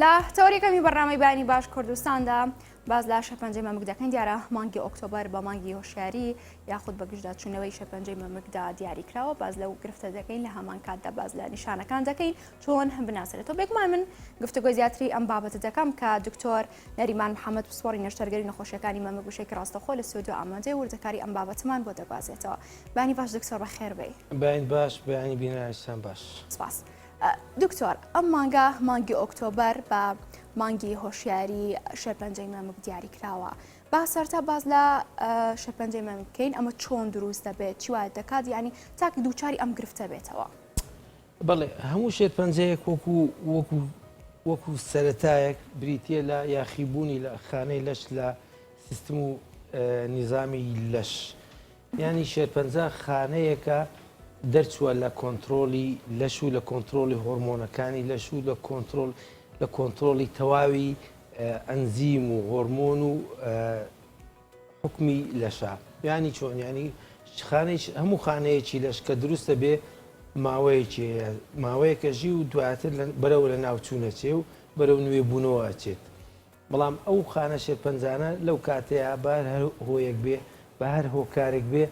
لە تەوەری یەکەمی بەرنامەی بەیانی باش کوردستاندا باس لە شێرپەنجەی مەمک دەکەین دیارە مانگی ئۆکتۆبەر بە مانگی هۆشیاری یاخود بە گژداچوونەوەی شێرپەنجەی مەمکدا دیاری کراوە باس لەو گرفتە دەکەین لە هەمان کاتدا باس لە نیشانەکان دەکەین چۆن بناسرێتەوە بێگومان من گفتوگۆی زیاتری ئەم بابەتە دەکەم کە دکتۆر نەریمان محەممەد پسپۆڕی نەشتەرگەری نەخۆشیەکانی مەمک بەشێکی ڕاستەخۆ لە ستۆدیۆ ئامادەیە وردەکاری ئەم بابەتەمان بۆ دەگوازێتەوە بەیانی باش دکتۆر بەخێر بێی. بەیانی باش بەیانی بینەرانیشتان باش. سپاس. دکتۆر ئەم مانگە مانگی ئۆکتۆبەر بە مانگی هۆشیاری شێرپەنجەی مەمک دیاری کراوە با سەرتا باس لە شێرپەنجەی مەمک بکەین ئەمە چۆن دروست دەبێت چی وایە دەکات یعنی تاک دووچاری ئەم گرفتە بێتەوە. بەڵێ هەموو شێرپەنجەیەک وەکو وەکو وەکو سەرەتایەک بریتە لە یاخیبوونی لە خانەی لەش لە سیستم و نیزامی لەش یانی شێرپەنجە خانەیەکە دەرچووە لە کۆنترۆڵی لەش و لە کۆنترۆڵی هۆرمۆنەکانی لەش و لە کۆنترۆڵ لە کۆنترۆڵی تەواوی ئەنزیم و هۆرمۆن و حکمی لەشە ینی چۆن ینی خانەی هەموو خانەیەکی لەش کە دروستە بێ ماوەیەکی ماوەیەکە ژی و دواتر بەرەوە لە ناوچوونەچێ و بەرەو نوێبوونەوە ئەچێت بەڵام ئەو خانە شێرپەنجانە لەو کاتەیا بە هەر هۆیەک بێ، بە هەر هۆکارێک بێ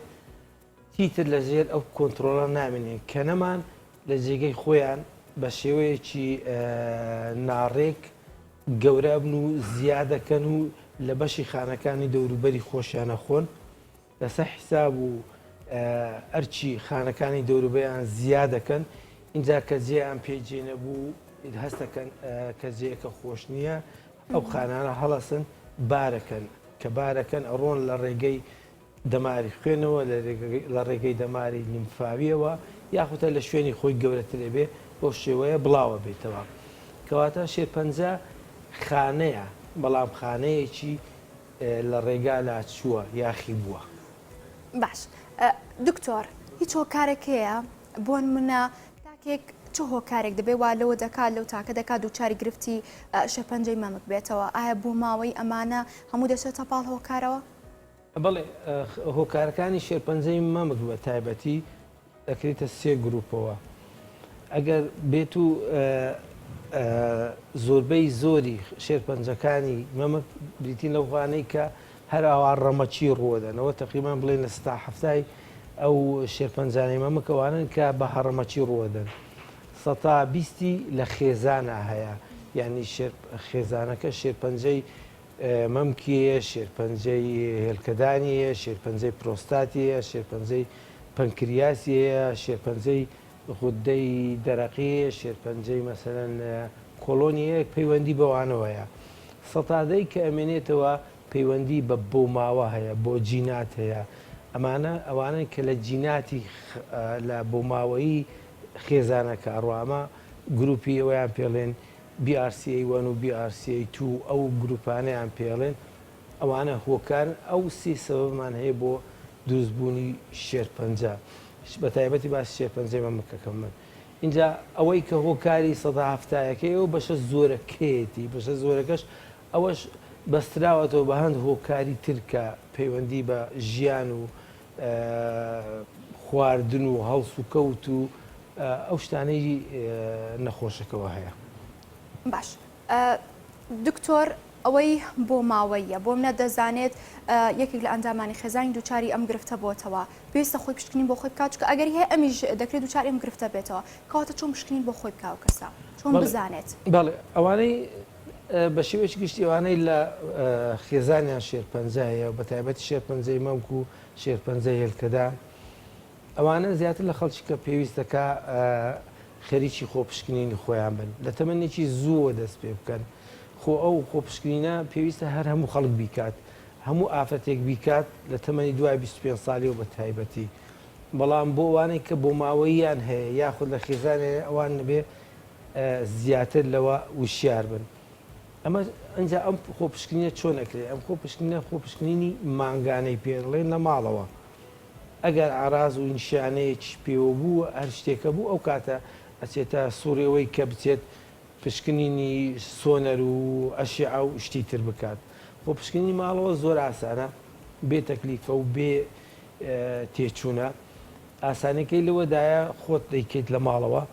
چیتر لە ژێر ئەو کۆنترۆڵە نامێنێن، کە نەمان لە جێگەی خۆیان بە شێوەیەکی ناڕێک گەورە ئەبن و زیادەکەن و لە بەشی خانەکانی دەوروبەری خۆشیان ئەخۆن. لەسەر حیساب و ئەرکی خانەکانی دەوروبەیان زیا دەکەن، ئینجا کە جێیان پێ جێ نەبوو هەستەکەن کە جێیەکە خۆش نییە، ئەو خانانە هەڵەسن بارەکەن، کە بارەکەن ئەڕۆن لە ڕێگەی دەماری خوێنەوە، لە ڕێگەی دەماری لیمفاویەوە یاخودە لە شوێنی خۆی گەورەتر ئەبێ، بەو شێوەیە بڵاوە بێتەوە. کەواتە شێرپەنجە خانەیە، بەڵام خانەیەکی لە ڕێگا لاچووە یاخی بووە. باش دکتۆر هیچ هۆکارێک هەیە بۆنمونە تاکێک چ هۆکارێک دەبێ وا لەوە دەکات لەو تاکە دەکات دووچاری گرفتی شێرپەنجەی مەمک بێتەوە ئایا بۆ ماوەی ئەمانە هەموو دەچێتە پاڵ هۆکارەوە؟ بەڵێ هۆکارەکانی شێرپەنجەی مەمک بە تایبەتی دەکرێتە سێ گروپەوە ئەگەر بێت و زۆربەی زۆری شێرپەنجەکانی مەمک بریتین لەو خانەی کە هەر ئاوا ڕەمەکی ڕووەدەنەوە تقریبان بڵێن لە ستا هەفتای ئەو شێرپەنجانەی مەمک ئەوانن کە بە هەڕەمەکی ڕووەدەن سەتا بیستی لە خێزانە هەیە یعنی خێزانەکە شێرپەنجەی مەمکی هەیە، شێرپەنجەی هێلکەدانی هەیە، شێرپەنجەی پرۆستاتی هەیە، شێرپەنجەی پەنکریاسی هەیە، شێرپەنجەی غودەی دەرەقی هەیە، شێرپەنجەی مەسەلەن کۆڵۆنی هەیە پەیوەندی بەوانەوە هەیە. سەتادەی کە ئەمێنێتەوە پەیوەندی بە بۆماوە هەیە، بۆ جینات هەیە. ئەمانە ئەوانەن کە لە جیناتی لە بۆماوەیی خێزانەکە ئەڕوا. ئەمە گروپی ئەوەیان پێڵێن BRCA one و BRCA two ئەو گروپانەیان پێڵێن ئەوانە هۆکارن ئەو سێ سەبەبمان هەیە بۆ دروست بوونی شێرپەنجە بە تایبەتی باسی شێرپەنجەی مەمکەکەم من ئینجا ئەوەی کە هۆکاری سەدا هەفتایەکەی ئەو بەشە زۆرەکەیەتی بەشە زۆرەکەش ئەوەش بەستراوەتەوە بە هەند هۆکاری تر کە پەیوەندی بە ژیان و خواردن و هەڵسوکەوت و ئەو شتانەی نەخۆشەکەوە هەیە. باش دکتۆر ئەوەی بۆ ماوەییە بۆ منە دەزانێت یەکێک لە ئەندامانی خێزانی دووچاری ئەم گرفتە بۆتەوە پێویستە خۆی پشکنین بۆ خۆی بکات چونکە ئەگەری هەیە ئەمیش دەکرێت دووچاری ئەم گرفتە بێتەوە کەواتە چۆن پشکنین بۆ خۆی بکا ئەو کەسە چۆن بزانێت؟ بەڵێ ئەوانەی بە شێوەیەکی گشتی ئەوانەی لە خێزانیان شێرپەنجە هەیە و بە تایبەتی شێرپەنجەی مەمک و شێرپەنجەی هێلکەدان ئەوانە زیاتر لە خەڵکی کە پێویست دەکا خەریکی خۆپشکنینی خۆیان بن لە تەمەنێکی زووەوە دەست پێ بکەن خۆ ئەو خۆپشکنینە پێویستە هەر هەموو خەڵک بیکات هەموو ئافرەتێک بیکات لە تەمەنی دوای 25 ساڵیەوە بە تایبەتی بەڵام بۆ ئەوانەی کە بۆماوەییان هەیە یاخود لە خێزانیان ئەوان نەبێ زیاتر لەوە وشیار بن ئەمە ئەجا ئەم خۆپشکنینە چۆن ئەکرێ ئەم خۆپشکنینە خۆپشکنینی مانگانەی پێڵێن لە ماڵەوە ئەگەر ئاراز و نیشانەیەکیش پێوە بوو هەر شتێکە بوو ئەو کاتە ئەچێتە سوڕی ئەوەی کە بچێت پشکنینی سۆنەر و ئەشیعە و شتی تر بکات خۆ پشکنینی ماڵەوە زۆر ئاسانە بێ تەکلیفە و بێ تێچوونە ئاسانەکەی لەوەدایە خۆت دەیکەیت لە ماڵەوە.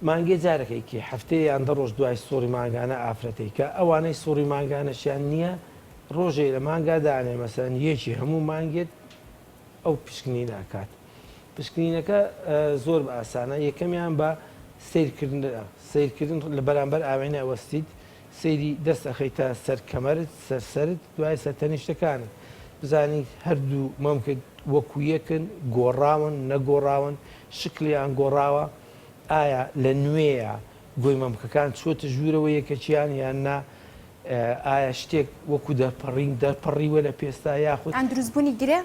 مانگێ جارەکەی کێ هەفتەیە یان دە ڕۆژ دوای سوڕی مانگانە ئافرەتەی کە ئەوانەی سوڕی مانگانەشیان نییە ڕۆژێ لە مانگا دانێ مەسەن یەکی هەموو مانگێت ئەو پشکنینە ئەکات. پشکنینەکە زۆر بە ئاسانە، یەکەمیان بە سەیرکردنە، سەیرکردن لە بەرامبەر ئاوێنە ئەوەستیت، سەیری دەست ئەخەیتە سەر کەمەرت، سەر سەرت، دوای سەر تەنیشتەکانت، بزانیت هەردوو مەمکت وەکو یەکن، گۆڕاون، نەگۆڕاون، شکڵیان گۆڕاوە، ئایا لە نوێیە گۆی مەمکەکان چووەتە ژوورەوە یەکەکیان یان نا، ئایا شتێک وەکو دەرپەڕین دەرپەڕیوە لە پێستا یاخود. یان دروستبوونی گرێ؟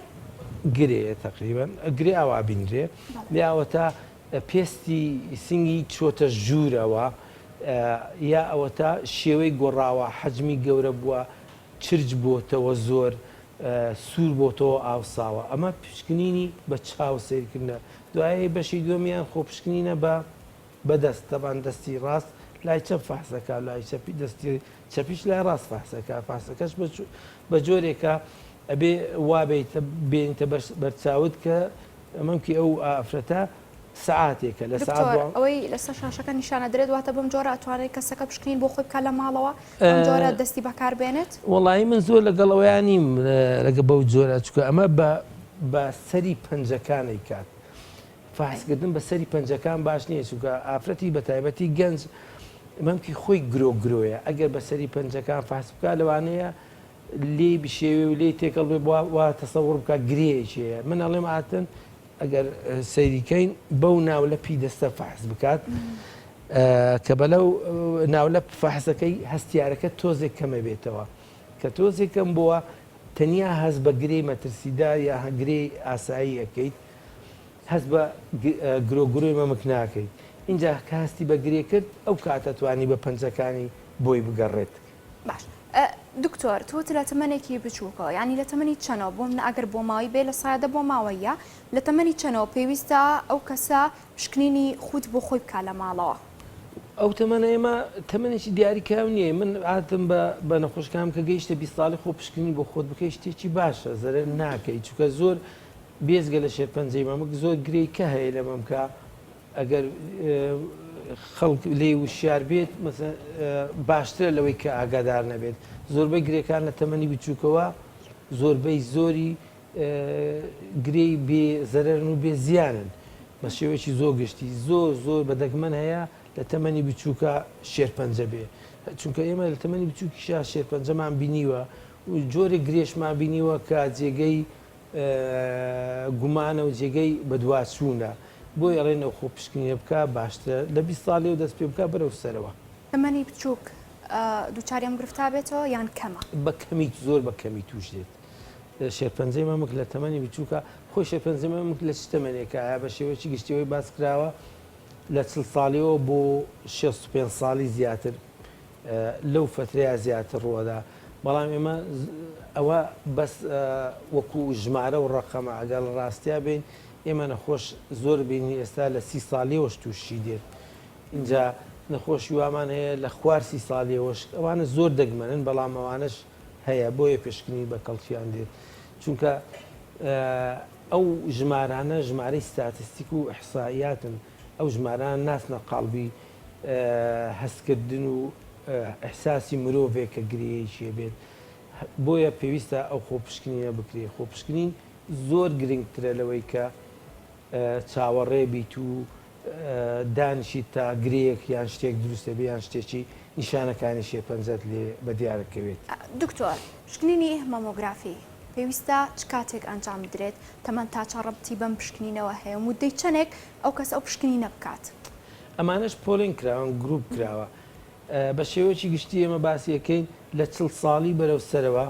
گرێیە تەقریبەن گرێ ئاوا بینرێ یا ئەوەتا پێستی سنگی چۆتە ژوورەوە یا ئەوەتا شێوەی گۆڕاوە حەجمی گەورە بووە چرچ بۆتەوە زۆر سوور بۆتەوە ئاوساوە ئەمە پشکنینی بە چاو سەیرکردنە دوایی بەشی دووەمیان خۆ پشکنینە بە بە دەست تەبعەن دەستی ڕاست لای چەپ فەحس ئەکا لای چەپی دەستی چەپیش لای ڕاست فەحس ئەکا فەحسەکەش بە جۆرێکە ئەبێ وا بێیتە بێنیتە بەرچاوت کە مەمکی ئەو ئافرەتە سەعاتێکە لە سەعات دکتۆر ئەوەی لەسەر شاشەکە نیشانە درێت واتە بەم جۆرە ئەتوانێت کەسەکە پشکنین بۆ خۆی بکات لە ماڵەوە بەم جۆرە دەستی بەکار بێنێت؟ وەڵایی من زۆر لەگەڵ ئەوەیا نیم لەگە بەو جۆرە چونکە ئەمە بە بە سەری پەنجەکان ئەیکات فەحسکردن بە سەری پەنجەکان باش نییە چونکە ئافرەتی بە تایبەتی گەنج مەمکی خۆی گرۆ گرۆیە ئەگەر بە سەری پەنجەکان فەحس بکات لەوانەیە لێی بشێوێ و لێی تێکەڵ بێ وا تەسەوڕ بکات گرێیەکی هەیە من ئەڵێم ئاتن ئەگەر سەیریکەین بەو ناولەپی دەستە فەحس بکات کە بەلەو ناولەپ فەحسەکەی هەستیارەکە تۆزێک کەمە بێتەوە کە تۆزێک کەم بووە تەنیا هەست بە گرێی مەترسیدار یا گرێی ئاسایی ئەکەیت هەست بە گرۆ گرۆی مەمک ناکەیت ئینجا کە هەستی بە گرێ کرد ئەو کاتە توانی بە پەنجەکانی بۆی بگەڕێت. باش دکتۆر تۆ لە تەمەنێکی بچووکەوە یانی لە تەمەنی چەنەوە بۆ منە ئەگەر بۆماوەی بێ لە سایە دە بۆماوەییە لە تەمەنی چەنەوە پێویستە ئەو کەسە پشکنینی خود بۆ خۆی بکا لە ماڵەوە؟ ئەو تەمەنە ئێمە تەمەنێکی دیاریکراو نییە من عادەتەن بە بە نەخۆشەکانم کە گەیشتە 20 ساڵی خۆ پشکنین بۆ خۆت بکەی شتێکی باشە زەرەر ناکەی چونکە زۆر بێجگە لە شێرپەنجەی مەمک زۆر گرێی کە هەیە لە مەمکا ئەگەر خەڵک لێی وشیار بێت باشترە لەوەی کە ئاگادار نەبێت زۆربەی گرێکان لە تەمەنی بچووکەوە زۆربەی زۆری گرێی بێ زەرەرن و بێ زیانن بە شێوەیەکی زۆر گشتی زۆر زۆر بە دەگمەن هەیە لە تەمەنی بچووکە شێرپەنجە بێ چونکە ئێمە لە تەمەنی بچووکیشا شێرپەنجەمان بینیوە و جۆرێک گرێشمان بینیوە کە جێگەی گومانە و جێگەی بەدواچوونە، بۆیە ئەڵێن ئەو خۆپشکنینە بکا باشترە لە 20 ساڵیەوە دەست پێ بکا بەرەو سەرەوە. تەمەنی بچووک دووچاری ئەم گرفتە بێتەوە یان کەمە؟ بە کەمی زۆر بە کەمی تووش دێت شێرپەنجەی مەمک لە تەمەنی بچووکە، خۆی شێرپەنجەی مەمک لە چ تەمەنێکایە بە شێوەیەکی گشتی ئەوەی باس کراوە لە 40 ساڵیەوە بۆ 65 ساڵی زیاتر لەو فەترەیە زیاتر ڕووەدا بەڵام ئێمە ئەوە بەس وەکو ژمارە و ڕەقەمە ئەگەر لە ڕاستیا بین ئێمە نەخۆش زۆر بینی ئێستا لە سی ساڵیەوەش تووشی دێت اینجا نەخۆشی وامان هەیە لە خوار سی ساڵیەوەش ئەوانە زۆر دەگمەنن بەڵام ئەوانەش هەیە بۆیە پشکنین بە کەڵکیان دێت چونکە ئەو ژمارانە ژمارەی ستاتستیک و ئیحسائیاتن ئەو ژمارانە ناسنە قاڵبی هەستکردن و ئیحساسی مرۆڤێک کە گرێیەکی هەبێت، بۆیە پێویستە ئەو خۆپشکنینە بکرێت، خۆپشکنین زۆر گرنگترە لەوەی کە چاوەڕێ بیت و دانیشیت تا گرێیەک یان شتێک دروست دەبێت یان شتێکی نیشانەکانی شێرپەنجەت لێ بەدیار کەوێت. دکتۆر، پشکنینی مامۆگرافی پێویستە چ کاتێک ئەنجام بدرێت؟ تەمەن تا چەند ڕەبتی بەم پشکنینەوە هەیە و موددەی چەنێک ئەو کەسە ئەو پشکنینە بکات؟ ئەمانەش پۆلێن کراون، گروپ کراوە. بە شێوەیەکی گشتی ئێمە باسی ئەکەین لە 40 ساڵی بەرەو سەرەوە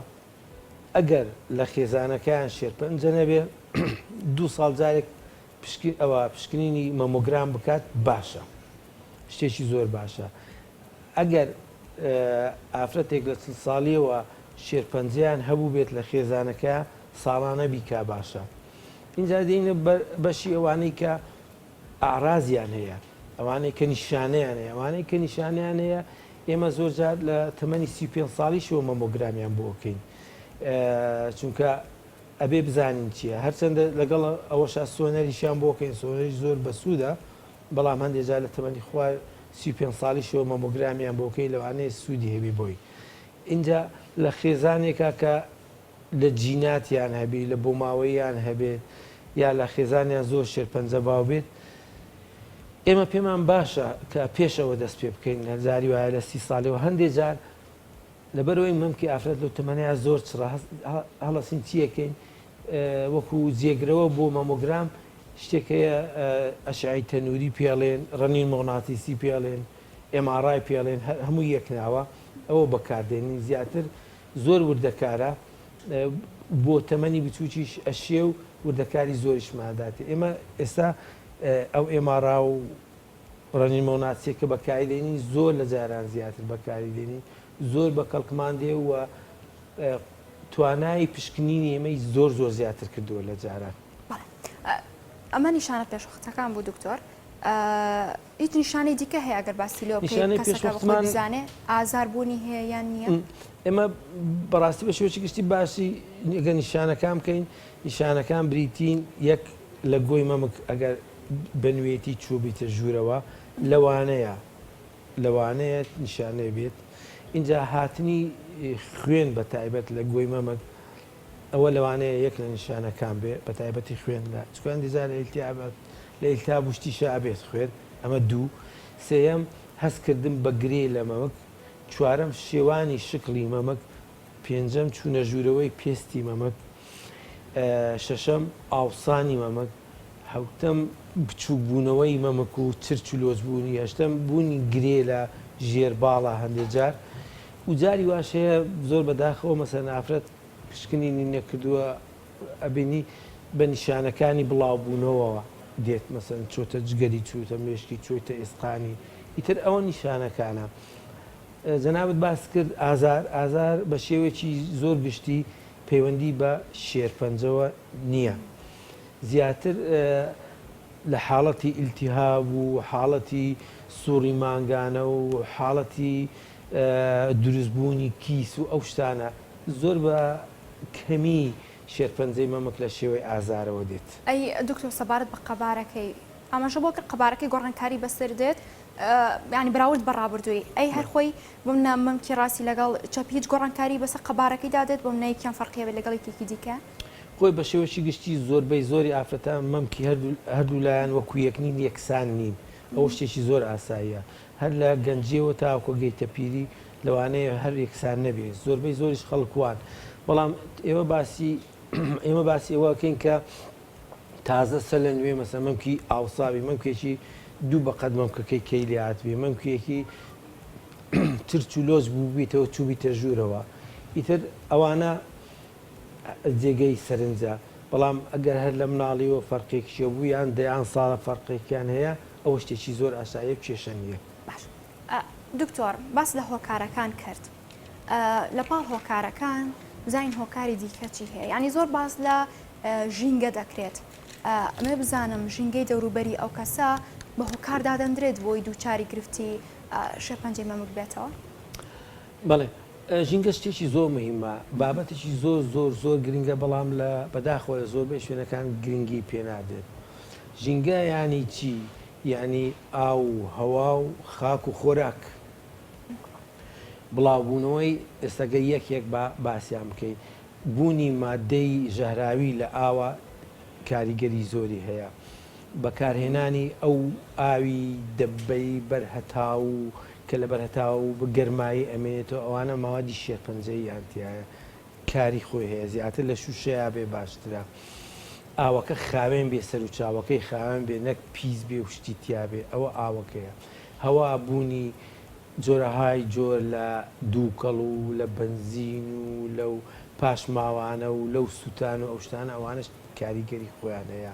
ئەگەر لە خێزانەکەیان شێرپەنجە نەبێ دوو ساڵ جارێک ئەوە پشکنینی مەمۆگرام بکات باشە شتێکی زۆر باشە ئەگەر ئافرەتێک لە 40 ساڵیەوە شێرپەنجەیان هەبوو بێت لە خێزانەکە ساڵانە بیکا باشە اینجا دێینە بەشی ئەوانەی کە ئەعرازیان هەیە، ئەوانەی کە نیشانەیان هەیە، ئەوانەی کە نیشانەیان هەیە ئێمە زۆر جار لە تەمەنی 35 ساڵیشەوە مەمۆگرامیان بۆ ئەکەین چونکە ئەبێ بزانین چییە هەرچەندە لەگەڵ ئەوەشا سۆنەریشیان بۆ کەین سۆنەری زۆر بەسوودە. بەڵام هەندێک جار لە تەمەنی خوار 35 ساڵیشەوە مەمۆگرامیان بۆ بکەی لەوانەیە سوودی هەبی بۆی. ئینجا لە خێزانێکا کە لە جیناتیان هەبی، لە بۆماوەییان هەبێت یا لە خێزانیان زۆر شێرپەنجە باو بێت، ئێمە پێمان باشە کە پێش ئەوە دەست پێ بکەین، جاری وایە لە 30 ساڵیەوە، هەندێ جار لەبەرئەوەی مەمکی ئافرەت لەو تەمەنەیا زۆر چڕە هەڵەسین چیەکەین وەکو جێگرەوە بۆ مەمۆگرام شتێک هەیە ئەشعەی تەنوری پێڵێن ڕەنین موغناتیسی پێڵێن MRI پێڵێن هەموو یەک ناوە ئەوە بەکاردێنین زیاتر زۆر وردەکارە بۆ تەمەنی بچووکیش ئەشێ و وردەکاری زۆریشماداتێ ئێمە ئێستا ئەو MRI و ڕەنین مەوناتسیە کە بەکاری دێنین زۆر لە جاران زیاتر بەکاری دێنین زۆر بە کەڵکمان دێ و توانای پشکنینی ئێمەی زۆر زۆر زیاتر کردووە لە جاران. بەڵێ ئەمە نیشانە پێشوەختەکان بوو دکتۆر هیچ نیشانەی دیکە هەیە ئەگەر باسی لێوە بکەین نیشانەی کەسەکە بە خۆی پێشوەختمان بزانێ ئازار بوونی هەیە یان نییە؟ ئێمە بەڕاستی بە شێوەیەکی گشتی باسی ئەگەر نیشانەکان بکەین نیشانەکان بریتین یەک لە گۆی مەمک ئەگەر بە نوێتی چووبیتە ژوورەوە لەوانەیە لەوانەیە نیشانەی بێت ئینجا هاتنی خوێن بە تایبەت لە گۆی مەمک ئەوە لەوانەیە یەک لە نیشانەکان بێ بە تایبەتی خوێن لە چونکە هەندێک جار لە ئیلتیاب لە ئیلتیاب و شتیشا ئەبێت خوێن ئەمە دوو سێیەم هەستکردن بە گرێ لە مەمک چوارەم شێوانی شکڵی مەمک پێنجەم چوونە ژوورەوەی پێستی مەمک شەشەم ئاوسانی مەمک حەوتەم، بچووکبوونەوەی مەمک و چرچ و لۆچبوونی. هەشتەم، بوونی گرێ لە ژێر باڵا هەندێ جار و جاری واش هەیە زۆر بەداخەوە مەسەلەن ئافرەت پشکنینی نەکردووە ئەبینی بە نیشانەکانی بڵاوبوونەوەوە دێت مەسەلەن چۆتە جگەری چووتە مێشکی چۆیتە ئێسقانی ئیتر ئەوە نیشانەکانە. جەنابت باست کرد ئازار، ئازار بە شێوەیەکی زۆر گشتی پەیوەندی بە شێرپەنجەوە نییە. زیاتر لە حاڵەتی ئیلتیهاب و حاڵەتی سوڕی مانگانە و حاڵەتی دروستبوونی کیس و ئەو شتانە زۆر بە کەمی شێرپەنجەی مەمک لە شێوەی ئازارەوە دێت. ئەی دکتۆر سەبارەت بە قەبارەکەی ئاماژە بۆ کرد قەبارەکەی گۆڕانکاری بەسەر دێت یانی بەراورد بە ڕابردووی ئەی هەر خۆی بۆ منە مەمکی ڕاستی لەگەڵ چەپ هیچ گۆڕانکاری بەسەر قەبارەکەیدا دێت بۆ منە یەکیان فەرقی هەبێت لەگەڵ یەکێکی دیکە؟ خۆی بە شێوەکی گشتی زۆربەی زۆری ئافرەتان مەمکی هەردوو لایان وەکو یەک نین یەکسان نین ئەوە شتێکی زۆر ئاساییە هەر لە گەنجیەوە تاوەکو گەیتە پیری لەوانەیە هەر یەکسان نەبێ زۆربەی زۆریش خەڵک وان بەڵام ئێمە باسی ئێمە باسی ئەوە ئەکەین کە تازە سەر لە نوێ مەسە مەمکی ئاوساوی مەمکێکی دوو بەقەد مەمکەکەی کەی لێ هاتبێ مەمکێکی چرچ و لۆچ بووبیتەوە چووبیتە ژوورەوە ئیتر ئەوانە جێگەی سەرنجە، بەڵام ئەگەر هەر لە مناڵیەوە فەرقێکیش هەبوو یان دەیان ساڵە فەرقێکیان هەیە ئەوە شتێکی زۆر ئاساییە و کێشە نییە. باش دکتۆر باس لە هۆکارەکان کرد لە پاڵ هۆکارەکان بزانین هۆکاری دیکە چی هەیە یعنی زۆر باس لە ژینگە دەکرێت ئەمێ بزانم ژینگەی دەوروبەری ئەو کەسە بە هۆکار دادەندرێت بۆی دووچاری گرفتی شێرپەنجەی مەمک بێتەوە؟ بەڵێ ژینگە شتێکی زۆر مهمە بابەتێکی زۆر زۆر زۆر گرنگە بەڵام لە بەداخەوە لە زۆربەی شوێنەکان گرنگی پێنادرێت ژینگە یانی چی یانی ئاو و هەوا و خاک و خۆراک بڵاوبوونەوەی ئێستا گەر یەک یەک با باسیان بکەین بوونی مادەی ژەهراوی لە ئاوا کاریگەری زۆری هەیە بەکارهێنانی ئەو ئاوی دەبەی بەر هەتاو کە لەبەر هەتاو بە گەرمایی ئەمێنێتەوە ئەوانە مەوادی شێرپەنجەییان تیایە کاری خۆی هەیە زیاتر لە شوشەیا بێ باشترە ئاوەکە خاوێن بێ سەروچاوەکەی خاوێن بێ نەک پیس بێ و شتی تیا بێ ئەوە ئاوەکەیە هەوا بوونی جۆرەهای جۆر لە دووکەڵ و لە بەنزین و لەو پاشماوانە و لەو سووتان و ئەو شتانە ئەوانەش کاریگەری خۆیان هەیە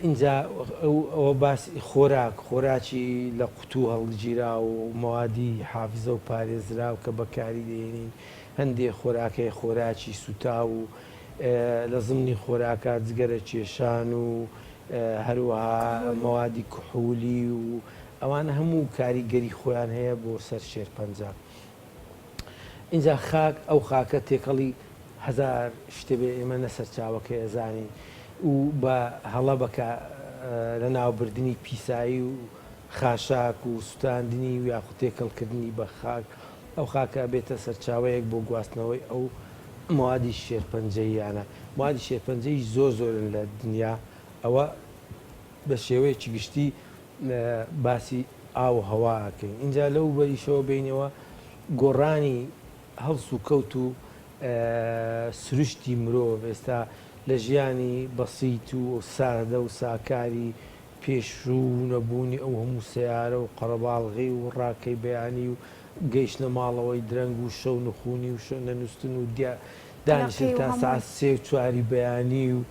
ئینجا ئەوە باسی خۆراک، خۆراکی لە قوتوو هەڵگیراو و مەوادی حافزە و پارێزراو کە بەکاری دەهێنین، هەندێ خۆراک هەیە خۆراکی سوتاو و لە زمنی خۆراکا جگەرە کێشان و هەروەها مەوادی کحولی و ئەوانە هەموو کاریگەری خۆیان هەیە بۆ سەر شێرپەنجە. ئینجا خاک ئەو خاکە تێکەڵی هەزار شتێ بێ ئێمە نە سەرچاوەکەی ئەزانین و بە هەڵە بەکا. لەناوبردنی پیسایی و خاشاک و سوتاندنی و یاخود تێکەڵکردنی بە خاک، ئەو خاکە ئەبێتە سەرچاوەیەک بۆ گواستنەوەی ئەو مەوادی شێرپەنجەییانە. مەوادی شێرپەنجەیی زۆر زۆرن لە دنیا، ئەوە بە شێوەیەکی گشتی باسی ئاو و هەوا ئەکەین. ئینجا لەو بەریشەوە بێینەوە گۆڕانی هەڵس و کەوت و سروشتی مرۆڤ ئێستا لە ژیانی بەسیت و سادە و ساکاری پێشوو و نەبوونی ئەو هەموو سەیارە و قەرەباڵغی و ڕاکەی بەیانی و گەیشتنە ماڵەوەی درەنگ و شەو نخوونی و شەو نەنووستن و دانیشتن قەلەقی و تا هەمووی. سەعات سێ و چواری بەیانی و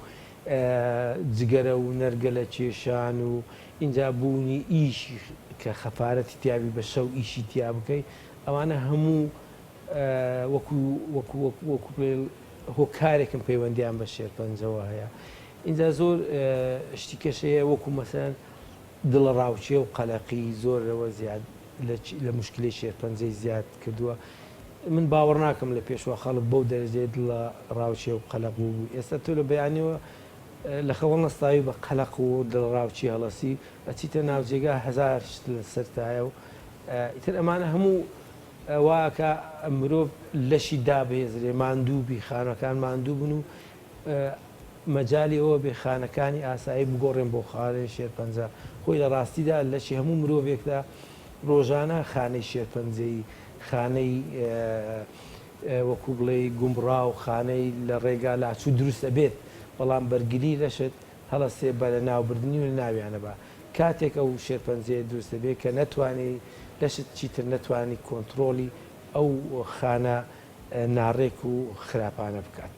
جگەرە و نەرگەلە کێشان و ئینجا بوونی ئیشی کە خەفارەتی تیابی بە شەو ئیشی تیا بکەی ئەوانە هەموو وەکو وەکو وەکو وەکو بڵێ هۆکارێکن پەیوەندیان بە شێرپەنجەوە هەیە. ئینجا زۆر شتی کەش هەیە وەکو مەسەلەن دڵەڕاوکێ و قەلەقی زۆر لەوە زیاد لە موشکلەی شێرپەنجەی زیاد کردووە. من باوەڕ ناکەم لە پێشوە خەڵک بەو دەرەجەیە دڵە ڕاوکێ و قەلەق بووبوو. ئێستا تۆ لە بەیانیەوە لە خەو هەڵنەستاوی بە قەلەق و دڵەڕاوکێ هەڵەسی ئەچیتە ناو جێگا هەزار شت لە سەرتایە و ئیتر ئەمانە هەموو وا ئەکا مرۆڤ لەشی دابهێزرێ ماندوو بی خانەکان ماندوو بن و مەجالی ئەوە بێ خانەکانی ئاسایی بگۆڕێن بۆ خانەی شێرپەنجە، خۆی لە ڕاستیدا لەشی هەموو مرۆڤێکدا ڕۆژانە خانەی شێرپەنجەیی، خانەی وەکوو بڵێی گومڕا و خانەی لە ڕێگا لاچوو دروست ئەبێت، بەڵام بەرگری لەشت هەڵەسێ بە لەناوبردنی و لەناویانە با. کاتێک ئەو شێرپەنجەیە دروست دەبێت کە نەتوانی لەشت چیتر نەتوانی کۆنتڕۆڵی ئەو خانە ناڕێک و خراپانە بکات.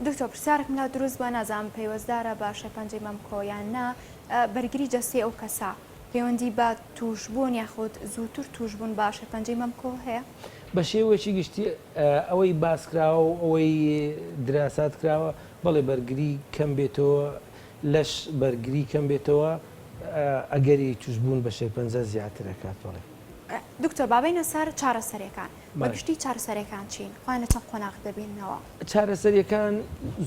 دکتۆر پرسیارێکم لا دروست بوە نازانم پەیوەستدارە بە شێرپەنجەی مەمکەوە یان نا، بەرگری جەستەی ئەو کەسە پەیوەندی بە توشبوون یاخود زووتر توشبوون بە شێرپەنجەی مەمکەوە هەیە؟ بە شێوەیەکی گشتی ئەوەی باسکراوە و ئەوەی دراسات کراوە بەڵێ بەرگری کەم بێتەوە لەش بەرگری کەم بێتەوە ئەگەری توشبوون بە شێرپەنجە زیاتر ئەکات بەڵێ. دکتۆر با بێینە سەر چارەسەریەکان. بە گشتی چارەسەریەکان چین؟ خۆیان لە چەند قۆناغ دەبیننەوە؟ چارەسەریەکان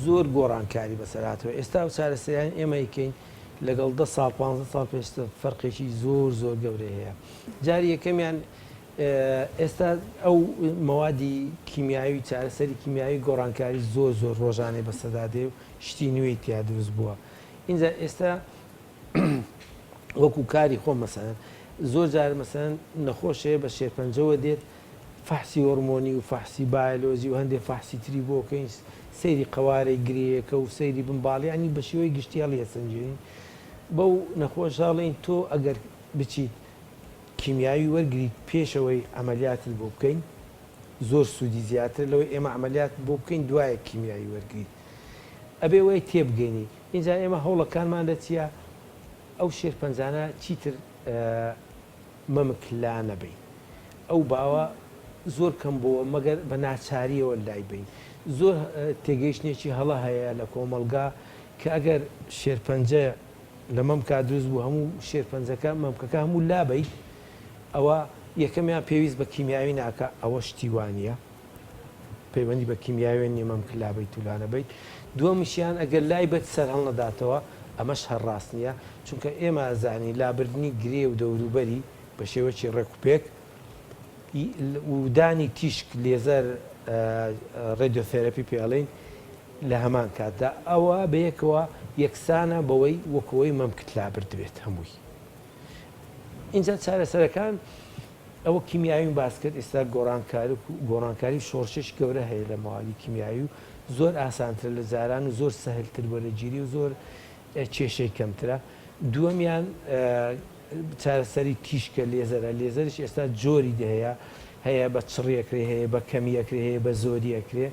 زۆر گۆڕانکاری بەسەر هاتووە، ئێستا ئەو چارەسەریانەی ئێمە ئەیکەین لەگەڵ دە ساڵ پانزە ساڵ پێشتر فەرقێکی زۆر زۆر گەورەی هەیە. جاری یەکەمیان ئێستا ئەو مەوادی کیمیاوی چارەسەری کیمیاوی گۆڕانکاری زۆر زۆر ڕۆژانەی بەسەردا دێ و شتی نوێی تیا دروست بووە. ئینجا ئێستا وەکو کاری خۆم مەسەلەن زۆر جار مەسەلەن نەخۆش هەیە بە شێرپەنجەوە دێت فەحسی هۆرمۆنی و فەحسی بایۆلۆجی و هەندێک فەحسی تری بۆ کەین سەیری قەوارەی گرێیەکە و سەیری بن باڵی ینی بە شێوەی گشتی هەڵیەسەنجێنین بەو نەخۆش هەڵێین تۆ ئەگەر بچیت کیمیاوی وەرگریت پێشەوەی عەمەلیاتت بۆ بکەین زۆر سوودی زیاترە لەوەی ئێمە عەمەلیاتت بۆ بکەین دوایە کیمیاوی وەرگریت ئەبێ وای تێبگەینی ئینجا ئێمە هەوڵەکانمان لە چیە ئەو شێرپەنجانە چیتر مەمک لا نەبەین ئەو باوە زۆر کەم بۆوە مەگەر بە ناچاریەوە لای بەین زۆر تێگەیشتنێکی هەڵە هەیە لە کۆمەڵگا کە ئەگەر شێرپەنجە لە مەمکا دروست بوو هەموو شێرپەنجەکە مەمکەکە هەموو لابەیت ئەوە یەکەمیان پێویست بە کیمیاوی ناکا ئەوە شتی وانیە. پەیوەندی بە کیمیاویە نیە مەمک لابەیت و لانەبەیت، دووەمیشیان ئەگەر لایبەت سەرهەڵنەداتەوە ئەمەش هەر ڕاست نیە، چونکە ئێمە ئەزانین لابردنی گرێ و دەوروبەری بە شێوەکی ڕێک و پێک و دانی تیشک لێزەر radiotherapy پێ ئەڵێین لە هەمان کاتدا ئەوە بەیەکەوە یەکسانە بەوەی وەکەوەی مەمکت لابردبێت هەمووی. ئینجا چارەسەرەکان ئەوە کیمیاویم باس کرد ئێستا گۆڕانکاری گۆڕانکاری و شۆڕشێکی گەورە هەیە لە مەوادی کیمیاوی و زۆر ئاسانترە لە جاران و زۆر سەهلتر وەرەگیری و زۆر کێشەی کەمترە دووەمیان چارەسەری تیشکە لێزەرە لێزەریش ئێستا جۆری هەیە هەیە بە چڕی ئەکرێ هەیە بە کەمی ئەکرێ هەیە بە زۆری ئەکرێ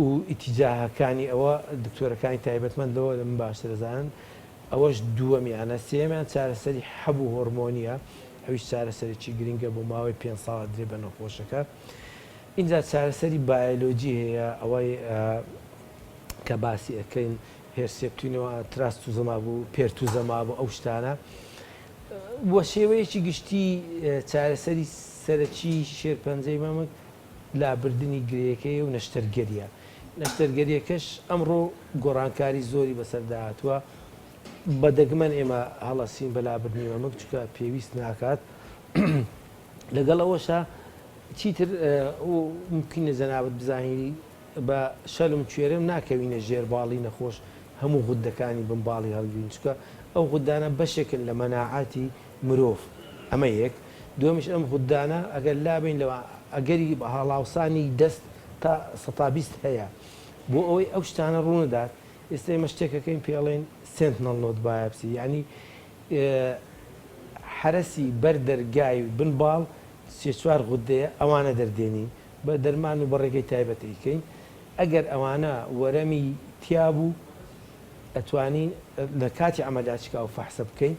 و ئیتیجاهەکانی ئەوە دکتۆرەکانی تایبەتمەند لەوە لە من باشتر ئەزانن ئەوەش دووەمیانە، سێیەمیان چارەسەری حەب و هۆرمۆنییە، ئەویش چارەسەرێکی گرنگە بۆ ماوەی پێنج ساڵ ئەدرێ بە نەخۆشەکە. ئینجا چارەسەری بایۆلۆجی هەیە، ئەوەی کە باسی ئەکەین Herceptin و trastuzumab و pertuzumab و ئەو شتانە. بە شێوەیەکی گشتی چارەسەری سەرەکی شێرپەنجەی مەمک لابردنی گرێیەکەیە و نەشتەرگەرییە. نەشتەرگەرییەکەش ئەمڕۆ گۆڕانکاری زۆری بەسەردا هاتووە. بە دەگمەن ئێمە هەڵەسین بە لابردنی مەمک چونکە پێویست ناکات لەگەڵ ئەوەشا چیتر ممکنە جەنابت بزانی بە شەلم کوێرم ناکەوینە ژێر باڵی نەخۆش هەموو غوددەکانی بن باڵی هەڵگرین چونکە ئەو غوددانە بەشێکن لە مەناعەتی مرۆڤ ئەمە یەک دووەمیش ئەم غوددانە ئەگەر لابەین لەوە ئەگەری هەڵاوسانی دەست تا 20% هەیە بۆ ئەوەی ئەو شتانە ڕوونەدات ئێستا ئێمە شتێک ئەکەین پێی ئەڵێن sentinel node biopsy یانی حەرەسی بەر دەرگای بن باڵ سێ چوار غودەیە ئەوانە دەردێنین بە دەرمان و بە ڕێگەی تایبەت ئەیکەین ئەگەر ئەوانە وەرەمی تیابوو ئەتوانین لە کاتی عەمەلیاتیکا ئەو فەحسە بکەین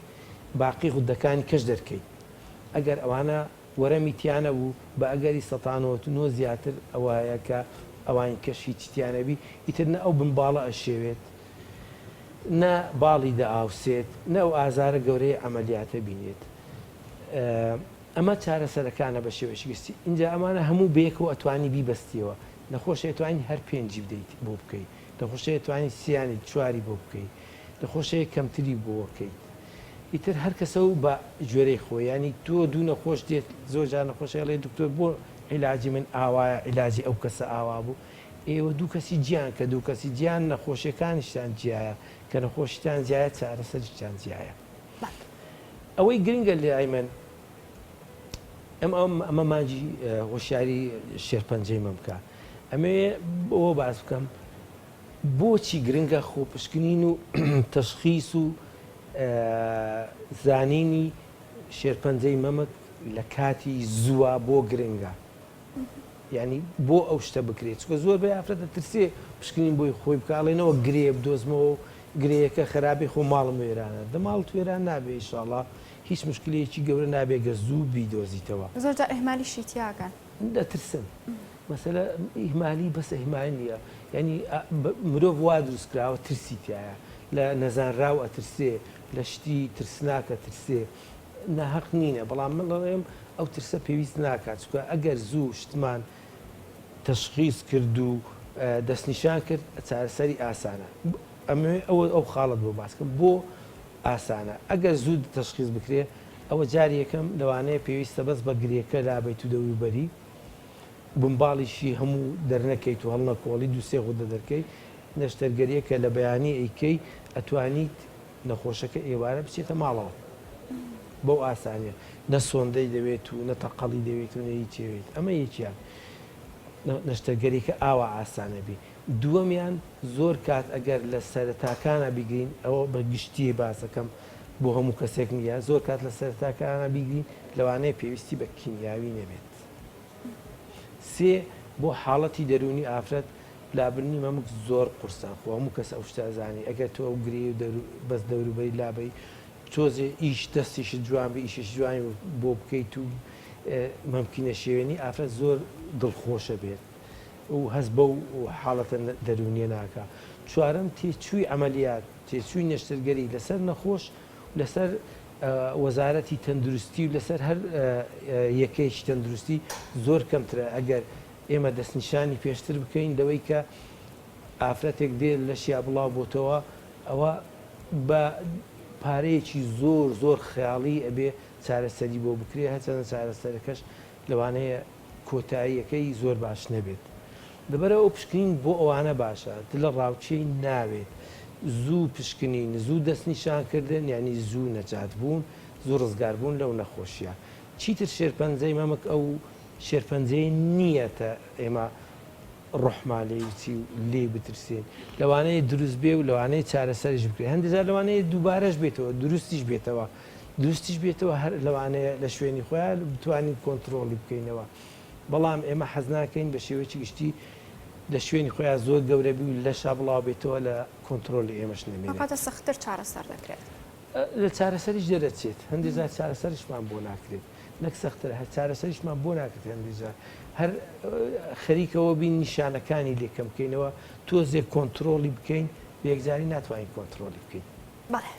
باقی غودەکانی کەش دەرکەین ئەگەر ئەوانە وەرەمی تیا نەبوو بە ئەگەری سەتا 99 زیاتر ئەوە هەیە کە ئەوانی کەش هیچی تیا نەبی ئیتر نە ئەو بن باڵە ئەشێوێت نە باڵی دەئاوسێت نە ئەو ئازارە گەورەی عەمەلیاتە بینێت ئەمە چارەسەرەکانە بە شێوەیەکی گشتی ئینجا ئەمانە هەموو بەیەکەوە ئەتوانی بیبەستیەوە نەخۆشێ ئەتوانی هەر پێنجی بدەیت بۆ بکەی نەخۆشێ ئەتوانی سیانی چواری بۆ بکەی نەخۆشێ کەمتری بۆ کەیت ئیتر هەر کەسە و بە گوێرەی خۆی یانی تۆ دوو نەخۆش دێت زۆر جار نەخۆش ئەڵێ دکتۆر بۆ عیلاجی من ئاوایە عیلاجی ئەو کەسە ئاوا بوو ئێوە دوو کەسی جیان کە دوو کەسی جیان نەخۆشیەکانیشتان جیایە کە نەخۆشیتان جیایە چارەسەریشتان جیایە ئەوەی گرنگە لای من ئەم ئەم ئەمە مانگی هۆشیاری شێرپەنجەی مەمکە ئەمەوێ بۆ باس بکەم بۆچی گرنگە خۆپشکنین و تەشخیس و زانینی شێرپەنجەی مەمک لە کاتی زووە بۆ گرنگە یعنی بۆ ئەو شتە بکرێت چونکە زۆر بە ئافرەت دەترسێ پشکنین بۆی خۆی بکە ئەڵێنەوە گرێ بدۆزمەوە و گرێیەکە خراپی خۆ ماڵم وێرانە دە ماڵت وێران نابێ ئیشاڵا هیچ مشکلەیەکی گەورە نابێ گە زوو بیدۆزیتەوە. زۆر جار ئیهمالیشی تیاکەن. دەترسن مەسەلە ئیهمالی بەس ئیهمال نییە یعنی مرۆڤ وا دروست کراوە ترسی تایە لە نەزانراو ئەترسێ لە شتی ترسناک ئەترسێ ناهەق نینە بەڵام من ڵێم ئەو ترسە پێویست ناکات چونکە ئەگەر زوو شتمان تەشخیس کرد و دەستنیشان کرد چارەسەری ئاسانە ئەمەوێ ئەوە ئەو خاڵت بۆ باس کەم بۆ ئاسانە ئەگەر زوو تەشخیس بکرێ ئەوە جاری یەکەم لەوانەیە پێویستە بەس بە گرێکە لابەیت و دەوروبەری بنباڵیشی هەموو دەرنەکەیت و هەڵنەکۆڵی دوو سێ غودە دەرکەی نەشتەرگەریەکە لە بەیانی ئەیکەی ئەتوانیت نەخۆشەکە ئێوارە بچێتە ماڵەوە بەو ئاسانیە نە سۆندەی دەوێت و نە تەقەڵی دەوێت و نە هیچی دەوێت ئەمە یەکیان نەشتەرگەریەکە ئاوا ئاسانە بی دووەمیان زۆر کات ئەگەر لە سەرەتاکانا بیگرین ئەوە بە گشتی باسەکەم بۆ هەموو کەسێک نییە زۆر کات لە سەرەتاکانا بیگرین لەوانەیە پێویستی بە کیمیاوی نەبێت سێ بۆ حاڵەتی دەروونی ئافرەت لابردنی مەمک زۆر قورسە خۆ هەموو کەس ئەو شتە ئەزانی ئەگەر تۆ ئەو گرێی و دەرو بەس دەوروبەری لابەی تۆزێ ئیش دەستیشت جوان بی ئیشیش جوانی بۆ بکەیت و مەمکی نەشێوێنی ئافرەت زۆر دڵخۆشە بێت و هەست بەو حاڵەتە دەروونیە ناکا چوارەم تێچووی عەمەلیات تێچووی نەشتەرگەری لەسەر نەخۆش و لەسەر وەزارەتی تەندروستی و لەسەر هەر یەکەیەکی تەندروستی زۆر کەمترە ئەگەر ئێمە دەستنیشانی پێشتر بکەین لەوەی کە ئافرەتێک دێ لەشیا بڵاو بۆتەوە ئەوە بە پارەیەکی زۆر زۆر خەیاڵی ئەبێ چارەسەری بۆ بکرێ هەرچەندە چارەسەرەکەش لەوانەیە کۆتاییەکەی زۆر باش نەبێت لەبەرئەوە ئەو پشکنین بۆ ئەوانە باشە دلە ڕاوکێی ناوێت زوو پشکنین زوو دەستنیشانکردن یانی زوو نەجات بوون زوو ڕزگاربوون لەو نەخۆشیە چیتر شێرپەنجەی مەمک ئەو شێرپەنجەیە نییە تە ئێمە ڕۆحمان لێی بچی و لێی بترسین لەوانەیە دروست بێ و لەوانەیە چارەسەریش بکرێت هەندێک جار لەوانەیە دووبارەش بێتەوە دروستیش بێتەوە دروستیش بێتەوە هەر لەوانەیە لە شوێنی خۆیان بتوانین کۆنترۆڵی بکەینەوە بەڵام ئێمە حەز ناکەین بە شێوەیەکی گشتی لە شوێنی خۆیان زۆر گەورە بی و لەشا بڵاو بێتەوە لە کۆنترۆلی ئێمەش نەمێنێت. ئەوکاتە سەختتر چارەسەر دەکرێت. لە چارەسەریش دەرەچێت هەندێک جار چارەسەریشمان بۆ ناکرێت نەک سەختترە هەر چارەسەریشمان بۆ ناکرێت هەندێک جار هەر خەریکەوە بین نیشانەکانی لێ کەم بکەینەوە تۆزێک کۆنترۆڵی بکەین بە یەکجاری ناتوانین کۆنترۆڵی بکەین. بەڵێ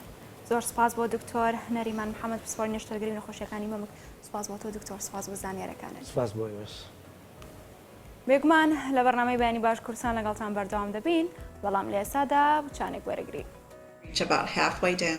زۆر سوپاس بۆ دکتۆر نەریمان محەمەد پسپۆری نەشتەرگەری و نەخۆشیەکانی مەمک سوپاس بۆ تۆ دکتۆر سوپاس بۆ زانیارەکانت. سوپاس بۆ ئێوەش. بێگومان لە بەرنامەی بەیانی باش کوردستان لەگەڵتان بەردەوام دەبین بەڵام لە ئێستادا وچانێک وەرەگرین. About halfway down.